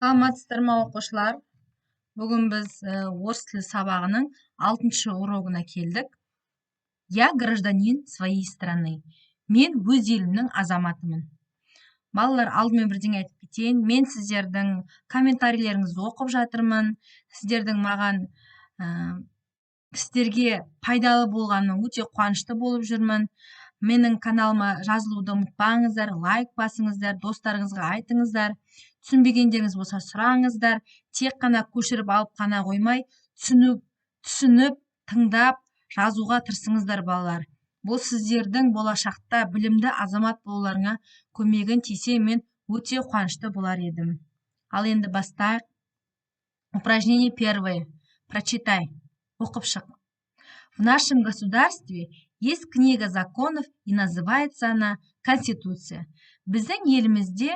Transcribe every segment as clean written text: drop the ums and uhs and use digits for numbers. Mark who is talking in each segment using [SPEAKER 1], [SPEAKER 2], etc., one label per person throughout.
[SPEAKER 1] Саламатсыздар ма, оқушылар! Бүгін біз орыс тілі сабағының алтыншы урогына келдік. Я гражданин своей страны. Мен өз елімнің азаматымын. Балалар, алдымен бірдеңе айтып кетейін. Мен сіздердің комментарийлеріңізді оқып жатырмын. Сіздердің маған сіздерге пайдалы болғаныма өте қуанышты болып жүрмін. Менің каналыма жазылуды ұмытпаңыздар, лайк басыңыздар, достарыңызға айтыңыздар, түсінбегендеріңіз болса, сұраңыздар. Тек қана көшіріп алып қана қоймай, түсініп, тыңдап жазуға тырысыңыздар, балалар. Бұл сіздердің болашақта білімді азамат болуларыңа көмегін тисе, мен өте қуанышты болар едім. Ал енді бастайық. Упражнение первое. Прочитай, оқып шық. В нашем государстве есть книга законов, и называется она Конституция. Біздің елімізде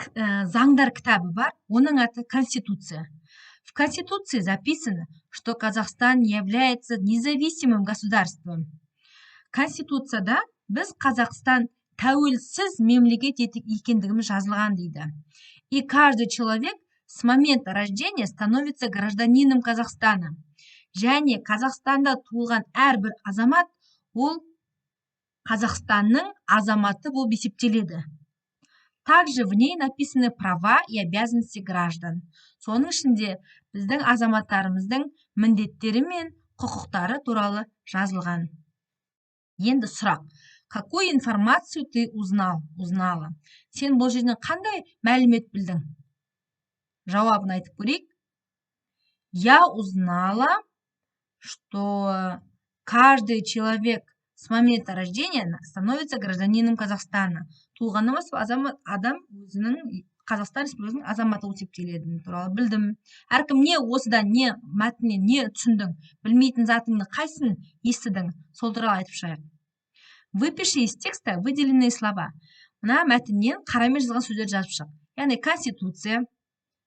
[SPEAKER 1] заңдар кітабы бар, оның аты Конституция. В Конституции записано, что Казахстан является независимым государством. Конституцияда біз Қазақстан тәуелсіз мемлекет екендігіміз жазылған дейді. И каждый человек с момента рождения становится гражданином Казахстана. Және Қазақстанда туылған әрбір азамат ол Қазақстанның азаматы болып есептеледі. Также в ней написаны права и обязанности граждан. Соның ішінде біздің азаматтарымыздың міндеттері мен құқықтары туралы жазылған. Енді сұрақ: какую информацию ты узнал, узнала? Сен бұл жерден қандай мәлімет білдің? Жауабын айтып көрейік. Я узнала, что каждый человек с момента рождения становится гражданином Казахстана. Туылғаннан бастап азамат, адам өзінің Қазақстан Республикасының азаматы болып есептелетіні туралы білдім. Әркім не осыдан, не мәтіннен не түсіндің, білмейтін затыңды қайсысын естідің, сол туралы айтып шығайық. Выпиши из текста выделенные слова. Мына мәтіннен қарамен жазылған сөздерді жазып шық, яғни конституция,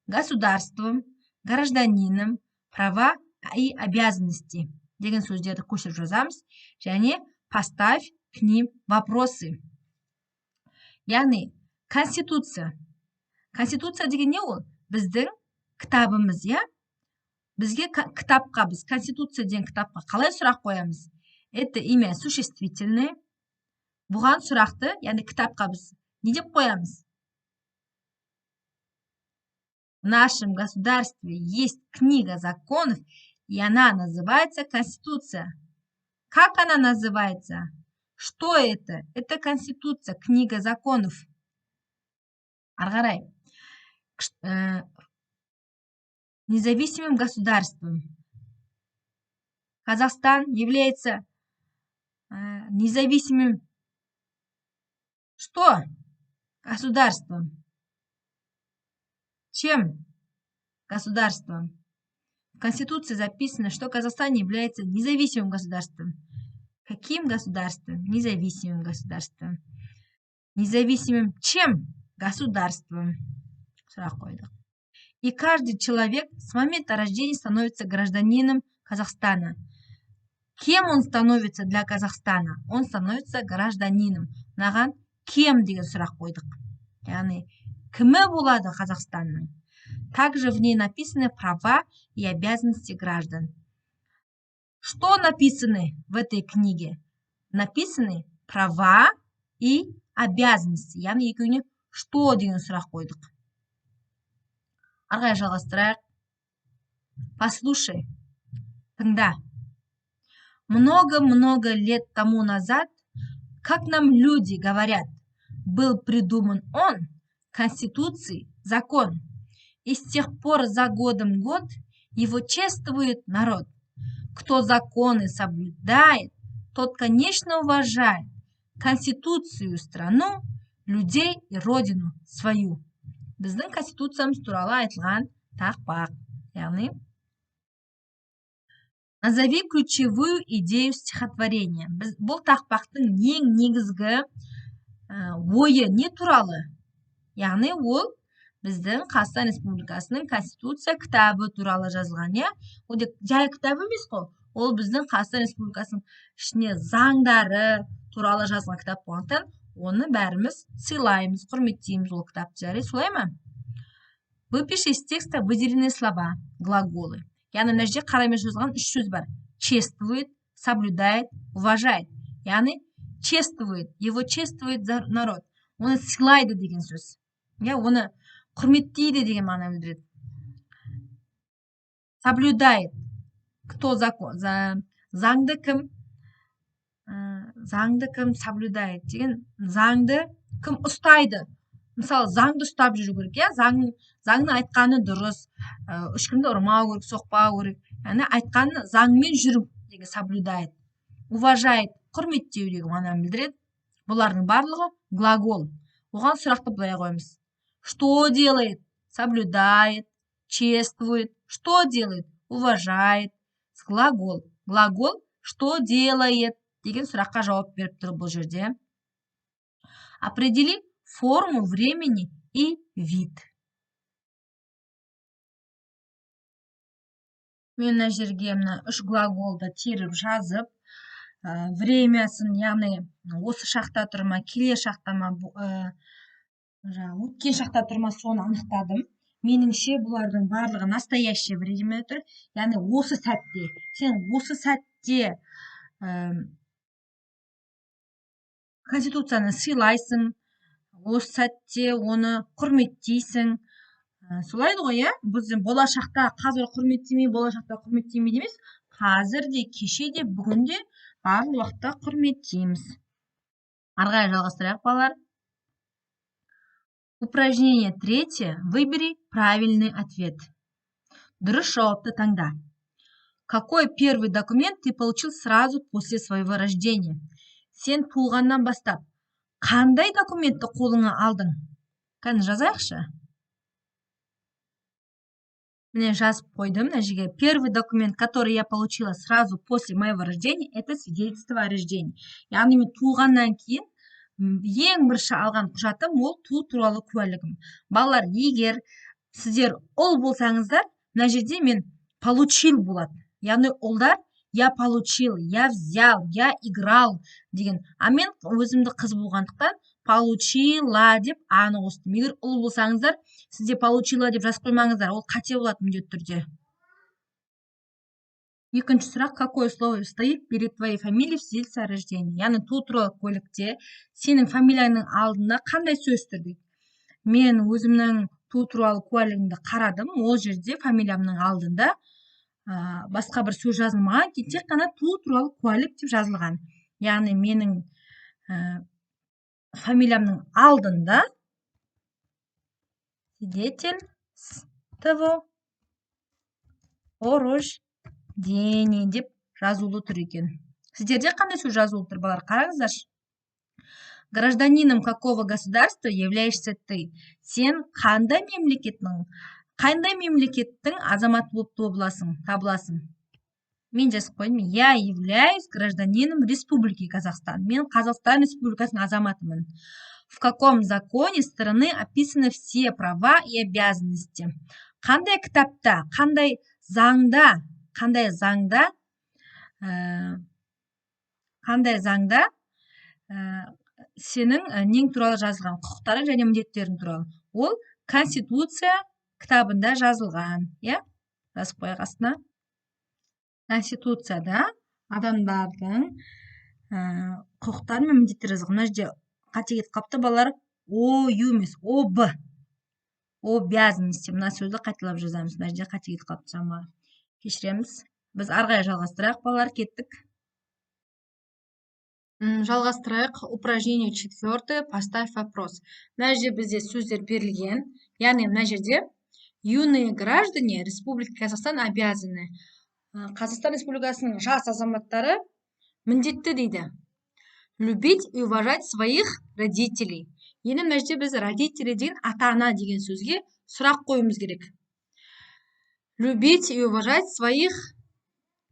[SPEAKER 1] государством, гражданином, права и обязанности деген сөздерді көшіріп жазамыз және поставь к ним вопросы. Яғни конституция. Конституция деген не? Ол біздің кітабымыз, иә. Бізге кітапқа, біз конституция деген кітапқа қалай сұрақ қоямыз? Это имя существительное. Бұған сұрақты, яғни кітапқа біз не деп қоямыз? В нашем государстве есть книга законов, и она называется Конституция. Как она называется? Что это? Это Конституция, книга законов. Ары қарай. Независимым государством. Казахстан является независимым что? Государством. Чем? Государством. В Конституции записано, что Казахстан является независимым государством. Каким государством? Независимым государством. Независимым чем? Государством. Сұрақ қойдық. И каждый человек с момента рождения становится гражданином Казахстана. Кем он становится для Казахстана? Он становится гражданином. Мынаған кем деген сұрақ қойдық. Яғни кімі болады Қазақстанның? Также в ней написаны права и обязанности граждан. Что написаны в этой книге? Написаны права и обязанности. Яғни екеуіне что деген сұрақ қойдық. Ары қарай жалғастырайық. Послушай, тыңда. Много-много лет тому назад, как нам люди говорят, был придуман он, Конституции, закон. И с тех пор за годом год его чествует народ. Кто законы соблюдает, тот, конечно, уважает Конституцию, страну, людей и родину свою. Біздің Конституциямыз туралы айтылған тақпақ. Яғни назови ключевую идею стихотворения. Біз бұл тақпақтың ең негізгі ойы не туралы? Яғни ол біздің Қазақстан Республикасының Конституция кітабы туралы жазылған, иә. Ол тек жай кітап емес қой, ол біздің Қазақстан Республикасының ішіне заңдары туралы жазылған кітап болғандықтан, оны бәріміз сыйлаймыз, құрметтейміз ол кітапты. Жарайды, солай ма? Выпиши из текста выделенные слова, глаголы. Яғни мына жерде қарамен жазылған үш сөз бар: чествует, соблюдает, уважает. Яғни чествует, его чествует народ, оны сыйлайды деген сөз, иә, оны құрметтейді деген мағына білдіреді. Соблюдает кто закон? Заңды кім, заңды кім соблюдает деген, заңды кім ұстайды? Мысалы, заңды ұстап жүру керек, иә, заңның айтқаны дұрыс, ешкімді ұрмау керек, соқпау керек, яғни айтқаны заңмен жүру деген соблюдает. Уважает құрметтеу деген мағынаны білдіреді. Бұлардың барлығы глагол. Оған сұрақты былай қоямыз: что делает? Соблюдает, чествует. Что делает? Уважает. Глагол. Глагол «что делает» деген сұраққа жауап беріп тұр бұл жерде. Определи форму времени и вид. Мен мына жерге мына үш глаголды теріп жазып, времясын, яғни осы шақта тұр ма, келер шақта ма, жаңағы өткен шақта тұр ма, соны анықтадым. Меніңше, бұлардың барлығы настоящее время тұр, яғни осы сәтте, сен осы сәтте конституцияны сыйлайсың, осы сәтте оны құрметтейсің. Солай ғой, иә? Біз болашақта, қазір құрметтемей, болашақта құрметтемейді емес, қазір де, кеше де, бүгін де, барлық уақытта құрметтейміз. Ары қарай жалғастырайық, балалар. Упражнение третье. Выбери правильный ответ. Дұрыс жауапты таңда. Какой первый документ ты получил сразу после своего рождения? Сен туылғаннан бастап қандай документті қолыңа алдың? Кәні, жазайықшы. Міне, жазып қойдым мына жерге. Первый документ, который я получила сразу после моего рождения, это свидетельство о рождении. Яғни мен туылғаннан кейін ең бірінші алған құжатым ол туу туралы куәлігім. Балалар, егер сіздер ұл болсаңыздар, мына жерде мен получил болады, яғни ұлдар я получил, я взял, я играл деген. А мен өзімді қыз болғандықтан, получила деп а-ны қостым. Егер ұл болсаңыздар, сізде получила деп жазып қоймаңыздар, ол қате болады міндетті түрде. Екінші сұрақ: какое слово стоит перед твоей фамилией в свидетельстве о рождении? Яғни туу туралы куәлікте сенің фамилияңның алдында қандай сөз тұр дейді. Мен өзімнің туу туралы куәлігімді қарадым, ол жерде фамилиямның алдында басқа бір сөз жазылмаған, тек қана туу туралы куәлік деп жазылған. Яғни менің фамилиямның алдында свидетельство о рождении деп жазулы тұр екен. Сіздерде қандай сөз жазулы тұр, балалар, қараңыздаршы. Гражданином какого государства являешься ты? Сен қандай мемлекеттің азаматы болып табыласың? Мен жазып қойдым: я являюсь гражданином Республики Казахстан. Мен Қазақстан Республикасының азаматымын. В каком законе страны описаны все права и обязанности? Қандай кітапта, қандай заңда сенің нең туралы жазылған, құқықтарың және міндеттерің туралы? Ол Конституция кітабында жазылған, иә. Жазып қояйық астына: Конституцияда адамдардың құқықтары мен міндеттері жазылған. Мына жерде қате кетіп қалыпты, балалар, о ю емес, о б, обязанности. Мына сөзді қайталап жазамыз, мына жерде қате кетіп қалыпты шамалы, кешіреміз. Біз ары қарай жалғастырайық, балалар, кеттік. Жалғастырайық. Упражнение четвертое. Поставь вопрос. Мына жерде бізде сөздер берілген, яғни мына жерде юные граждане Республики Казахстан обязаны, Қазақстан Республикасының жас азаматтары міндетті дейді, любить и уважать своих родителей. Енді мына жерде біз родители деген, ата ана деген сөзге сұрақ қоюымыз керек. Любить и уважать своих,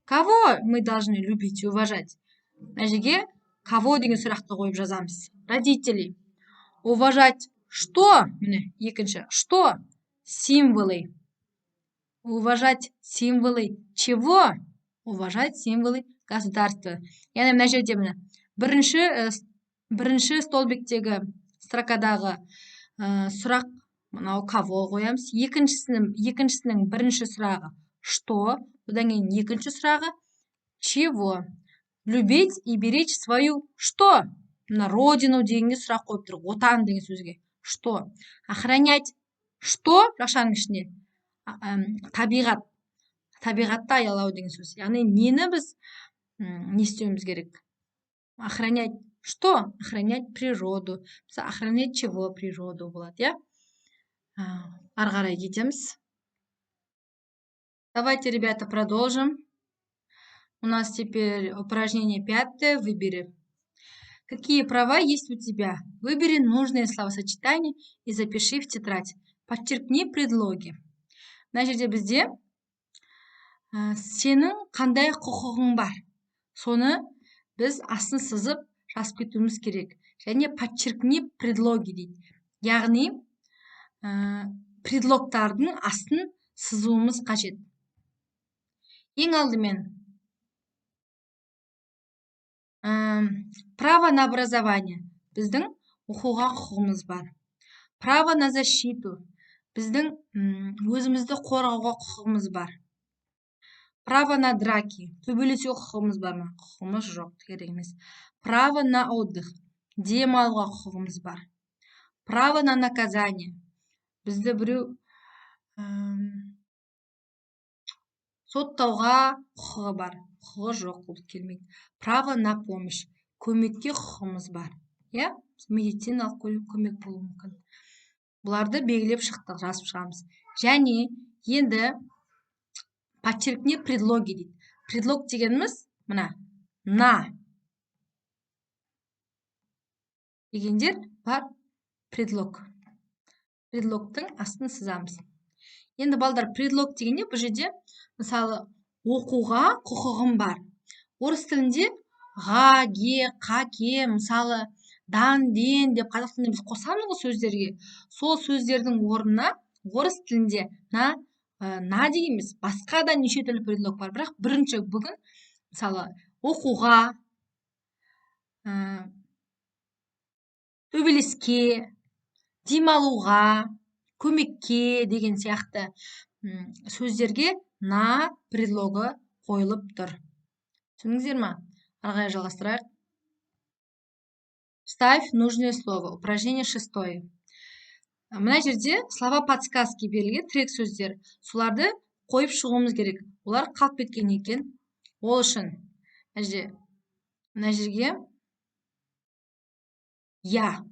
[SPEAKER 1] кого мы должны любить и уважать? Мына жерге кого деген сұрақты қойып жазамыз: родителей. Уважать что? Міне, екінші что? Символы. Уважать символы чего? Уважать символы государства. Яғни мына жерде, міне, бірінші столбиктегі строкадағы сұрақ Мынау кого қоямыз. Екіншісінің бірінші сұрағы что, одан кейін екінші сұрағы чего. Любить и беречь свою что? Мына родину дегенге сұрақ қойып тұр, отан деген сөзге. Что? Охранять что? Жақшаның ішінде табиғат. Табиғатты аялау деген сөз. Яғни нені біз не істеуіміз керек? Охранять что? Охранять природу. Мысалы, охранять чего природу болады, иә? Ары қарай кетеміз. Давайте, ребята, продолжим. У нас теперь упражнение 5. Выбери. Какие права есть у тебя? Выбери нужные словосочетания и запиши в тетрадь. Подчеркни предлоги. Мына жерде бізде сенің қандай құқығың бар? Соны біз астын сызып жазып кетуіміз керек. Және подчеркни предлоги дейді. Яғни предлогтардың астын сызуымыз қажет. Ең алдымен право на образование, біздің оқуға құқығымыз бар. Право на защиту, біздің өзімізді қорғауға құқығымыз бар. Право на драки, төбелесуге құқығымыз бар ма? Құқығымыз жоқ, керек емес. Право на отдых, демалуға құқығымыз бар. Право на наказание, бізді біреу соттауға құқығы бар, құқығы жоқ, ол келмейді. Право на помощь, көмекке құқығымыз бар, иә, медициналық көмек болуы мүмкін. Бұларды белгілеп шықтық, жазып шығамыз. Және енді подчеркни предлоги дейді. Предлог дегеніміз мына на дегендер бар предлог. Предлогтың астын сызамыз. Енді балдар, предлог дегенде бұл жерде мысалы оқуға құқығым бар. Орыс тілінде ға, ге, қа, ке, мысалы дан, ден деп қазақ тілінде біз қосамыз ғой сөздерге. Сол сөздердің орнына орыс тілінде на, на деген емес, басқа да неше түрлі предлог бар. Бірақ бірінші бүгін мысалы оқуға, төбелеске, демалуға, көмекке деген сияқты сөздерге на предлогы қойылып тұр. Түсіндіңіздер ма? Ары қарай жалғастырайық. Ставь нужное слово. Упражнение 6. Мына жерде слова подсказки берілген, тірек сөздер. Соларды қойып шығуымыз керек. Олар қалып кеткен екен. Ол үшін мына жерге я.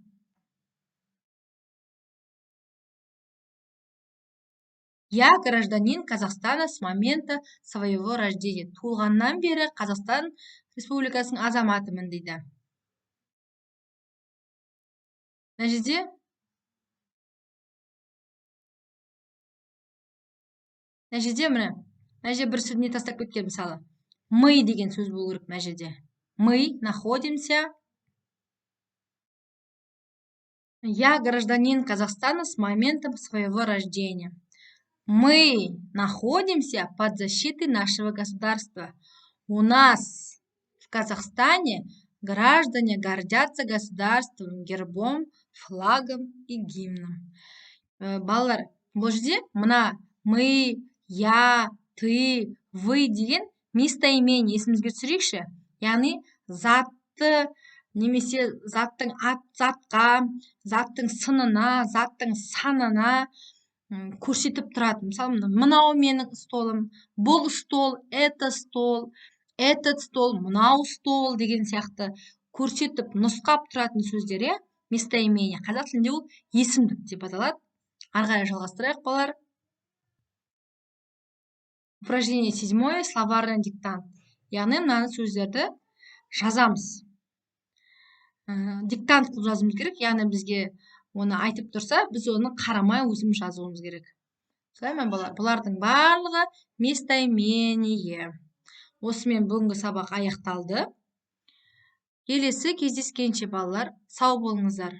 [SPEAKER 1] Я гражданин Казахстана с момента своего рождения. Туылғаннан бері Қазақстан Республикасының азаматымын дейді. Мына жерде міне, мына жерде бір сөз не тастап кеткен, мысалы. Мы деген сөз болу керек мына жерде. Мы находимся. Я гражданин Казахстана с момента своего рождения. Мы находимся под защитой нашего государства. У нас в Казахстане граждане гордятся государством, гербом, флагом и гимном. Балалар, бұл жерде мына мы, я, ты, вы деген местоимение есімізге түсірейікші. Яғни затты немесе заттың ат, затқа, заттың сынына, заттың санына көрсетіп тұрады. Мысалы, мынау менің столым, бұл стол, это стол, этот стол, мынау стол деген сияқты көрсетіп, нұсқап тұратын сөздер, иә, местоимение. Қазақ тілінде ол есімдік деп аталады. Ары қарай жалғастырайық, балалар. Упражнение 7, словарный диктант. Яғни мынаны сөздерді жазамыз. Диктант қылып жазуымыз керек, яғни бізге оны айтып тұрса, біз оны қарамай өзіміз жазуымыз керек. Солай ма, балалар? Бұлардың барлығы местоимение. Осымен бүгінгі сабақ аяқталды. Келесі кездескенше, балалар, сау болыңыздар.